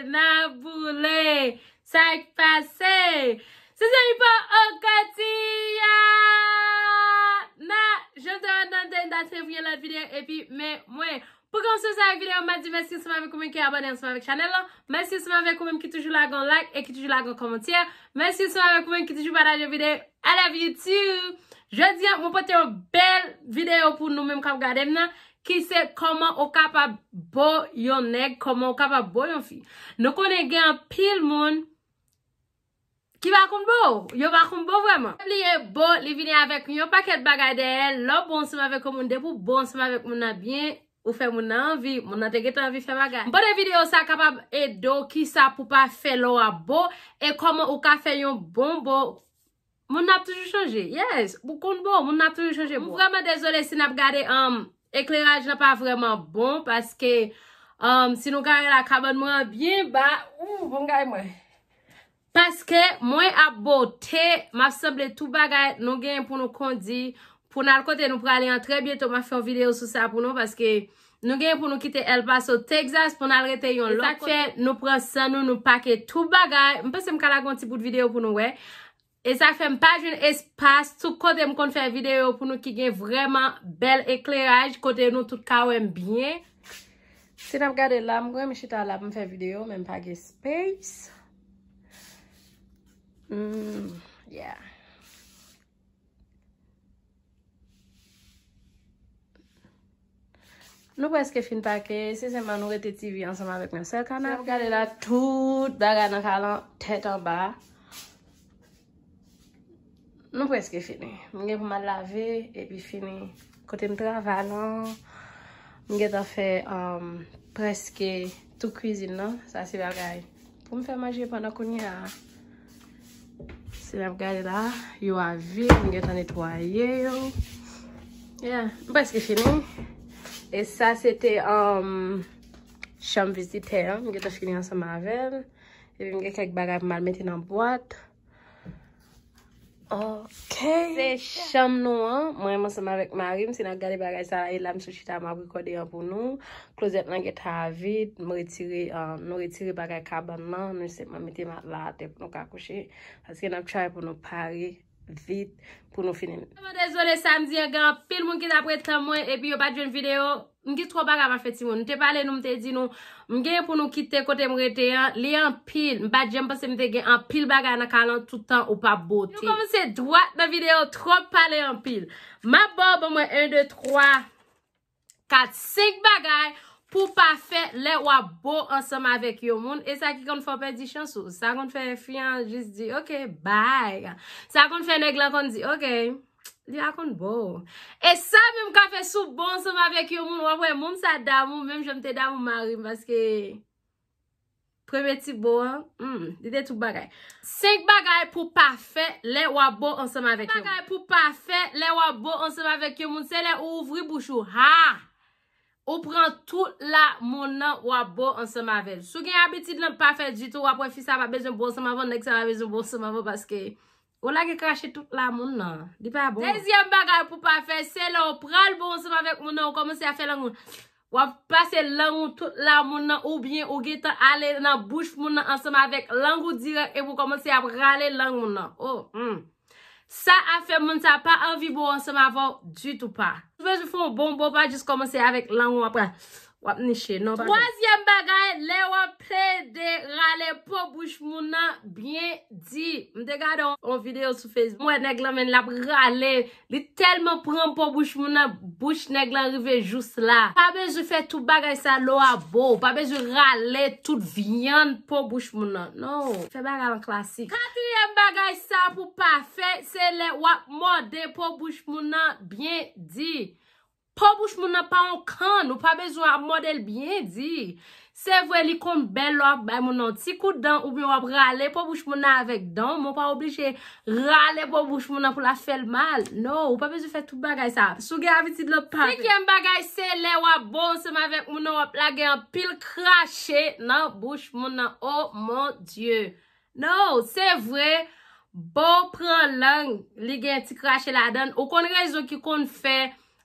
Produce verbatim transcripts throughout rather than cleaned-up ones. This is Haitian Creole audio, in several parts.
N a boule. Sa k pase? Se zanmi pa Okatiya. Na, jan m te wè nan dènye dat fevriye lòt videyo, epi men mwen. Pou kòmanse sa videyo, m ap di mèsi ansanm avèk ou menm ki abòne ansanm avèk chanèl lan. Mèsi ansanm avèk ou menm ki toujou lage yon like e ki toujou lage yon kòmantè. Mèsi ansanm avèk ou menm ki toujou pataje videyo. I love you too. Jodi a, mwen pote yon bèl videyo pou nou menm k ap gade m nan, ki se kòman ou kapab bo yon nèg, kòman ou kapab bo yon fi. Nou konnen gen anpil moun ki pa konn bo, yo pa konn bo vrèman. Pa bliye bo, li vini avèk yon pakèt bagay dèyè l. Lè w bo ansanm avèk yon moun, depi w bo ansanm avèk moun nan byen, ou fè moun nan anvi, moun nan te gentan anvi fè bagay. M panse videyo sa kapab ede w kisa pou pa fè lè w ap bo, e kòman ou ka fè yon bon bo. Moun nan ap toujou chanje. Yes, ou konn bo, moun nan ap toujou chanje bo. M vrèman dezole si n ap gade, um, ekleraj lan pa vrèman bon, paske, um, si nou gade la, kabann mwen an byen ba. Ou, bon gay mwen. Paske mwen ap bo te, m ap sanble tout bagay, nou genyen pou nou kondi, pou n al kote nou prale an trè byento, m ap fè yon videyo sou sa pou nou, paske nou genyen pou nou kite El Paso, Texas, pou n al rete yon lòt kote. E sa k fè nou pran san nou, nou pake tout bagay. M panse m ka lage yon ti bout videyo pou nou wè. E sa fè m pa jwenn espas tout kote m konn fè videyo pou nou ki gen vrèman bèl ekleraj, kote nou tout ka wè m byen. Si n ap gade la, m renmen chita la pou m fè videyo, men m pa gen space. Mm, yeah. Nou prèske fin pake, se sèlman nou rete T V ansanm avèk yon sèl kanapè. N ap gade la, tout bagay nan kay lan, tèt anba. Nou prèske fini. M gen pou m al lave, epi fini. Kote m travay lan, m gentan fè, um, prèske tout kwizin nan. Sa se bagay pou m fè manje pandan kounye a. Si n ap gade la, yo a vide, m gentan netwaye yo. Yeah, m prèske fini. E sa se te, um, chanm vizitè an, m gentan fini ansanm avè l. Epi m gen kèk bagay pou m al mete nan bwat. Ok. Se chanm nou an. Mwen menm ansanm avèk mari m, si n ap gade bagay sa la, e la m sou chita, m ap rekòde an pou nou. Klozèt lan gentan vid, m retire, uh, nou retire bagay kabann lan, nou sèlman mete matla atè pou nou ka kouche. Paske n ap try pou nou pare vit, pou nou fini. Vrèman dezole, samdi an gen anpil moun ki t ap ret tann mwen, epi yo pa t jwenn videyo. M gen twòp bagay m ap fè timoun. M te pale nou, m te di nou, m gen pou nou kite kote m rete an, li anpil. M pa t janm panse m te gen anpil bagay nan kay lan tout tan ou pa bote. Nou kòmanse dwat nan videyo, twòp pale anpil. M ap ba w, ban mwen en, de, twa, kat, senk bagay pou pa fè lè w ap bo ansanm avèk yon moun. E sa ki konn fè w pèdi chans ou. Sa konn fè fi an jis di, "Ok, bay." Sa konn fè nèg lan konn di, "Ok." Li a konn bo. E sa menm ka fè si w bo ansanm avèk yon moun, w ap wè moun sa damou, menm jan m te damou mari m, paske premye ti bo an, hmm, li te tout bagay. Senk bagay pou pa fè lè w ap bo ansanm avèk yon moun. Bagay pou pa fè lè w ap bo ansanm avèk yon moun, se lè ou ouvri bouch ou. Ha! Ou pran tout la moun nan, w ap bo ansanm avè l. Si w gen abitid lan pa fè ditou, w ap wè fi sa pa bezwen bo ansanm avè w, nèg sa pa bezwen bo ansanm avè w, paske ou lage krache tout la moun nan. Li pa bon. Dezyèm bagay pou pa fè, se lè w pral bo ansanm avèk moun nan, ou kòmanse ap fè lang ou. W ap pase lang ou tout la moun nan, oubyen ou gentan ale nan bouch moun nan ansanm avèk lang ou dirèk, epi w kòmanse ap rale lang moun nan. Oh, hmm. Sa ap fè moun sa pa anvi bo ansanm avè w ditou pa. Ou bezwen fè yon bon bo, pa jis kòmanse avèk lang ou apre w ap niche. Non, pa vre. Twazyèm bagay, lè w ap plede rale po bouch moun nan, byen di. M te gade yon, yon videyo sou Facebook. M wè nèg lan menm l ap rale. Li tèlman pran po bouch moun nan, bouch nèg lan rive jous la. Pa bezwen fè tout bagay sa lè w ap bo. Pa bezwen rale tout vyann po bouch moun nan. Non. Fè bagay lan klasik. Katriyèm bagay sa pou pa fè, se lè w ap mòde po bouch moun nan byen di. Po bouch moun nan pa yon kann, ou pa bezwen ap mòde l byen di. Se vre, li konn bèl lè w ap bay moun nan yon ti kout dan, oubyen w ap rale po bouch moun nan avèk dan w, men w pa oblije rale po bouch moun nan pou l ap fè l mal. No, ou pa bezwen fè tout bagay sa. Si w gen abitid lan, pa fè. Senkyèm bagay, se lè w ap bo ansanm avèk moun nan, w ap lage anpil krache nan bouch moun nan. Oh mon Dieu! No, se vre, bo pran lang, li gen ti krache ladan l. Ou konn rezon ki konn fè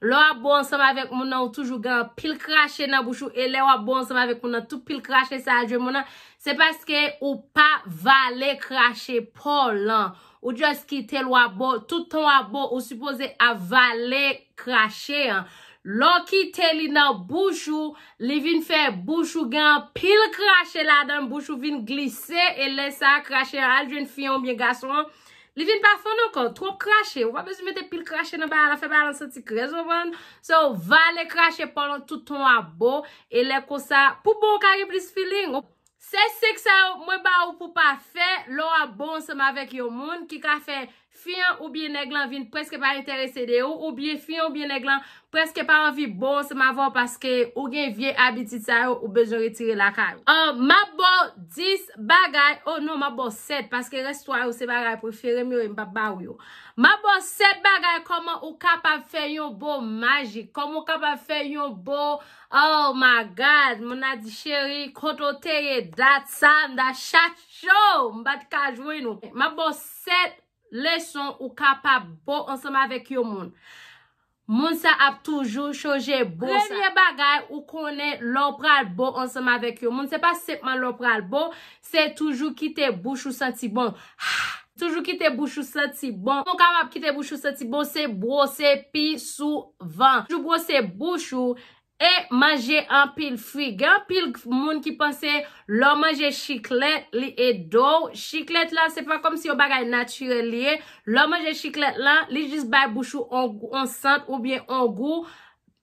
Lè w ap bo ansanm avèk moun nan, ou toujou gen anpil krache nan bouch ou, e lè w ap bo ansanm avèk moun nan, tout pil krache sa al jwenn moun nan, se paske ou pa vale krache pa w lan. Ou just kite l, w ap bo, tout tan w ap bo, ou sipoze ap vale krache an. Lè w kite li nan bouch ou, li vin fè bouch ou gen anpil krache ladan l, bouch ou vin glise, e lè sa a krache an al jwenn fi an oubyen gason an, li vin pa fann ankò, twòp krache. Ou pa bezwen mete pil krache nan bagay la, fè bagay la santi krèz, ou konprann? So, vale krache pa w lan tout tan w ap bo, e lè konsa, pou bo w ka gen plis feeling. Se sèk sa yo mwen ba ou pou pa fè lè w ap bo ansanm avèk yon moun ki ka fè fi an oubyen nèg lan vin prèske pa enterese de ou, oubyen fi an oubyen nèg lan prèske pa anvi bo ansanm avè w paske ou gen vye abitid sa yo ou bezwen retire lakay ou. Ah, m ap ba w dis bagay, oh non, m ap ba w sèt paske rès twa yo se bagay prefere m yo e m p ap ba ou yo. M ap ba w sèt bagay kòman ou kapab fè yon bo majik, kòman ou kapab fè yon bo Oh my God, moun nan di, "Cheri, kote w te ye dat sa, m ta chache w, m pa t ka jwenn ou." M ap ba w sèt leson ou kapab bo ansanm avèk yon moun. Moun sa ap toujou chonje bo sa. Premye bagay ou konnen lè w pral bo ansanm avèk yon moun, se pa senpman lè w pral bo, se toujou kite bouch ou santi bon. Toujou kite bouch ou santi bon. Ou kapab kite bouch ou santi bon, se bwose pi souvan. Toujou bwose bouch ou, e manje anpil fwi. Gen anpil moun ki panse lè w manje chiklèt, li ede w. Chiklèt la, se pa kòmsi yon bagay natirèl li ye. Lè w manje chiklèt la, li jis bay bouch ou on, on sant oubyen on gou.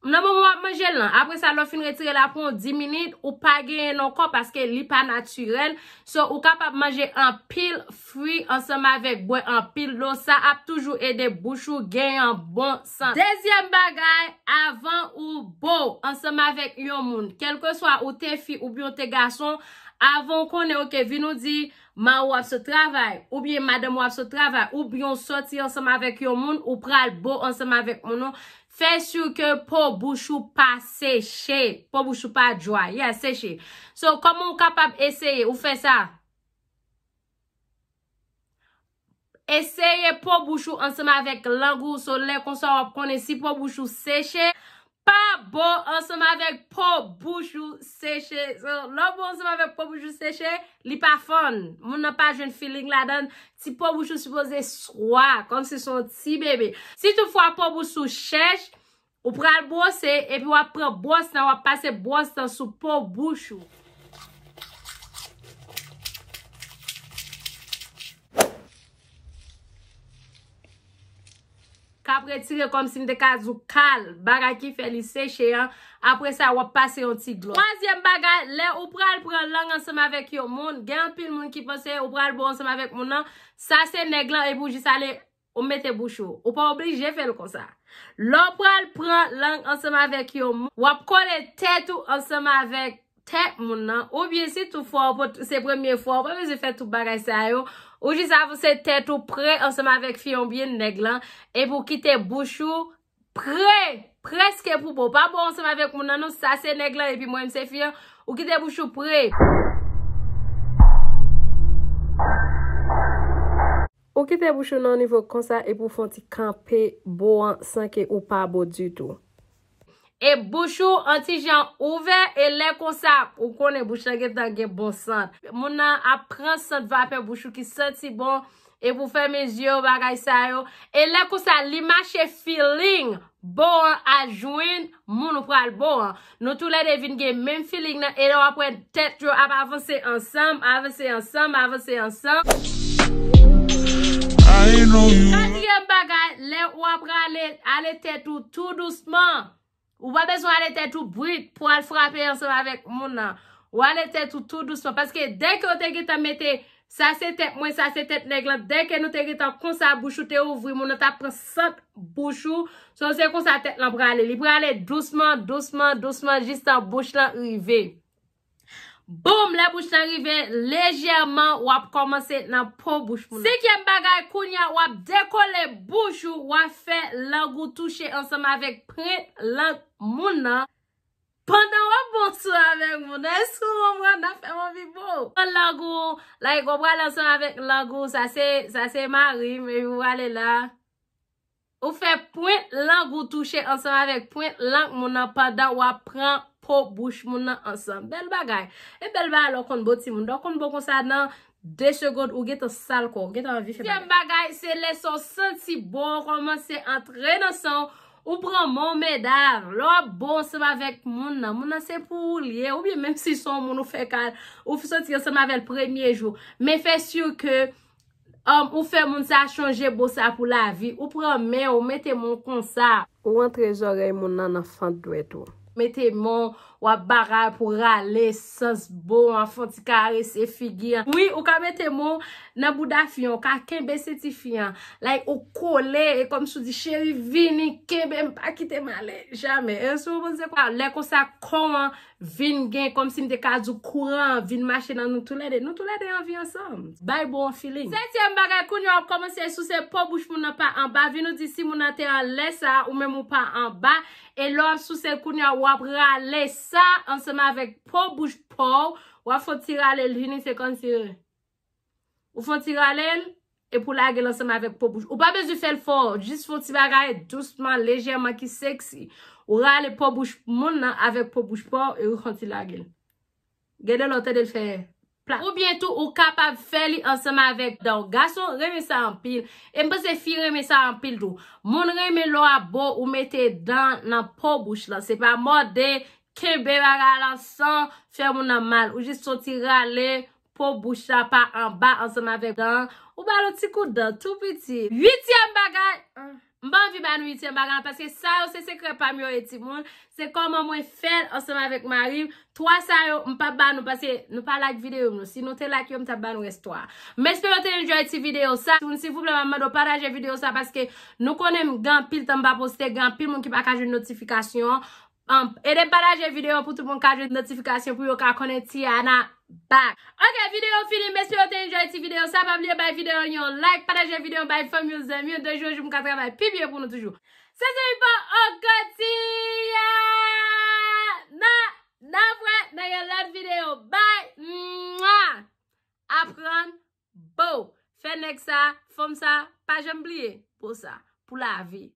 Nan moman w ap manje l lan, apre sa, lè w fin retire l apre yon dis minit, ou pa genyen l ankò paske li pa natirèl. So, ou kapab manje anpil fwi ansanm avèk bwè anpil dlo, sa ap toujou ede bouch ou gen yon bon sante. Dezyèm bagay, avan ou bo ansanm avèk yon moun, kèlkeswa ou te fi oubyen ou te gason, avan ou konnen, oke, vin ou di, mari w ap sot travay, oubyen madanm ou ap sot travay, oubyen ou sòti ansanm avèk yon moun, ou pral bo ansanm avèk moun ou, fè si ke po bouch ou pa seche, po bouch ou pa dry, yeah, seche. So, kòman ou kapab eseye ou fè sa? Eseye po bouch ou ansanm avèk lang ou, so lè konsa w ap konnen si po bouch ou seche, pa bo ansanm avèk po bouch ou seche. So, lè w bo ansanm avèk po bouch ou seche, li pa fun. Moun nan pa jwenn feeling ladan l. Ti po bouch ou sipoze swa, kòmsi se yon ti bebe. Si toutfwa po bouch ou chèch, ou pral bwose, epi w ap pran bwòs lan, w ap pase bwòs lan sou po bouch ou. K ap retire kòmsi m te ka di w kal, bagay ki fè li seche an. Apre sa, w ap pase yon ti glòs. Twazyèm bagay, lè ou pral pran lang ansanm avèk yon moun, gen anpil moun ki panse ou pral bo ansanm avèk moun nan, sa se nèg lan, epi w jis ale, ou mete bouch ou. Ou pa oblije fè l konsa. Lè w pral pran lang ansanm avèk yon moun, w ap kole tèt ou ansanm avèk tèt moun nan, oubyen si toutfwa w pot-, se premye fwa, ou pa bezwen fè tout bagay sa yo. Ou jis avanse tèt ou pre ansanm avèk fi an oubyen nèg lan, epi w kite bouch ou pre, prèske pou bo. Pa bo ansanm avèk moun nan non, sa se nèg lan, epi mwen menm se fi an. Ou kite bouch ou pre. Ou kite bouch ou nan nivo konsa, epi w fè yon ti kanpe bo an san ke ou pa bo ditou. E bouch ou an ti jan ouvè, e lè konsa, ou konnen bouch lan gentan gen bon sant. Moun nan ap pran sant vapè bouch ou ki santi bon, epi w fèmen zye w, bagay sa yo. E lè konsa, li mache feeling, bo an al jwenn moun ou pral bo an. Nou toulède vin gen menm feeling nan, e lè w ap wè tèt yo ap avanse ansanm, avanse ansanm, avanse ansanm. Katriyèm bagay, lè w ap rale, ale tèt ou tou dousman. Ou pa bezwen ale tèt ou brit pou al frape ansanm avèk moun nan. Ou ale tèt ou tou dousman. Paske dèke yo te gentan mete, sa se tèt mwen, sa se tèt nèg lan, dèke nou te gentan konsa, bouch ou te ouvri, moun nan t ap pran sant bouch ou. So, se konsa tèt lan prale. Li prale dousman, dousman, dousman, jistan bouch lan rive. Boum, lè bouch lan rive, lejèman, w ap kòmanse nan po bouch moun nan. Senkyèm bagay, kounye a, w ap dekole bouch ou, w ap fè lang ou touche ansanm avèk pwent lang moun nan. Pandan w ap bo ansanm avèk moun nan, èske w konprann afè m anvi bo? Pran lang ou, like, w prale ansanm avèk lang ou, sa se, sa se mari m, epi w prale la. Ou fè pwent lang ou touche ansanm avèk pwent lang moun nan pandan w ap pran po bouch moun nan ansanm. Bèl bagay. E bèl bagay lè w konn bo timoun. Lè w konn bo konsa nan de segond ou gentan sal kò, ou gentan anvi fè bagay. Dezyèm bagay, se lè sa w santi bon, kòmanse antre nan san w, ou pran men w meda, lè w ap bo ansanm avèk moun nan, moun nan se pou ou l ye, oubyen menm si se yon moun ou fèk al, ou soti ansanm avè l premye jou, men fè si ke um, ou fè moun sa chonje bo sa pou lavi. Ou pran men w, ou mete men w konsa. Ou antre zòrèy moun nan nan fant dwèt ou. Mete men w, w ap bagay pou rale sans bo, w ap fè yon ti karese figi an. Wi, ou ka mete men w nan bouda fi an, ou ka kenbe senti fi an. Like, ou kole, e kòmsi w di, cheri, vini, kenbe m, pa kite m ale, jamè. E si w konn se kwa, lè konsa, kò an vin gen kòmsi m te ka di w kouran vin mache nan nou toulède. Nou toulède anvi ansanm. Bay bon feeling. Setyèm bagay, kounye a w ap kòmanse souse po bouch moun nan pa anba. Vin ou di si moun nan te anlè sa, ou menm ou pa anba. E lè w ap souse l kounye a, w ap rale sa ansanm avèk po bouch pa w. W ap fè yon ti rale l vini, se kòmsi ou fè yon ti rale l, epi w lage l ansanm avèk po bouch. Ou pa bezwen fè l fò, jis fè yon ti bagay dousman, lejèman, ki seksi. Ou rale po bouch moun nan avèk po bouch pa w e ou fè yon ti lage l. Gen de lè w tande l fè plat. Oubyen tou, ou kapab fè li ansanm avèk dan w. Gason renmen sa anpil. E m panse fi renmen sa anpil tou. Moun renmen lè w ap bo, ou mete dan nan po bouch lan. Se pa mòde, kenbe bagay lan san fè moun nan mal. Ou jis fè yon ti rale, po bouch la pa anba ansanm avèk dan an. Ou ba l yon ti kout dan, tou piti. Uityèm bagay, ah, m pa anvi ba nou uityèm bagay la, paske sa yo se sekrè pa m yo ye timoun. Se kòman mwen fè l ansanm avèk mari m. Twa sa yo, m p ap ba nou, paske nou pa like videyo m yo. Si nou te like yo, m t ap ba nou rès twa. M espere w te enjoy ti videyo sa. Timoun, silvouplè, m ap mande w pataje videyo sa, paske nou konnen m gen anpil tan m pa poste, gen anpil moun ki pa ka jwenn notifikasyon an. Um, ede m pataje videyo an pou tout moun ka jwenn notifikasyon pou yo ka konnen Tiana back. Ok, videyo fini, m espere w te enjoy ti videyo sa. Pa bliye bay videyo an yon like, pataje videyo an bay fanmi w, zanmi w, de jou an jou m ka travay pi byen pou nou toujou. Se Zemi pa ankò Tiana. N ap wè nan yon lòt videyo. Bye. Mwa. Aprann bo. Fè nèg sa, fanm sa, pa janm bliye. Bo sa. Pou lavi.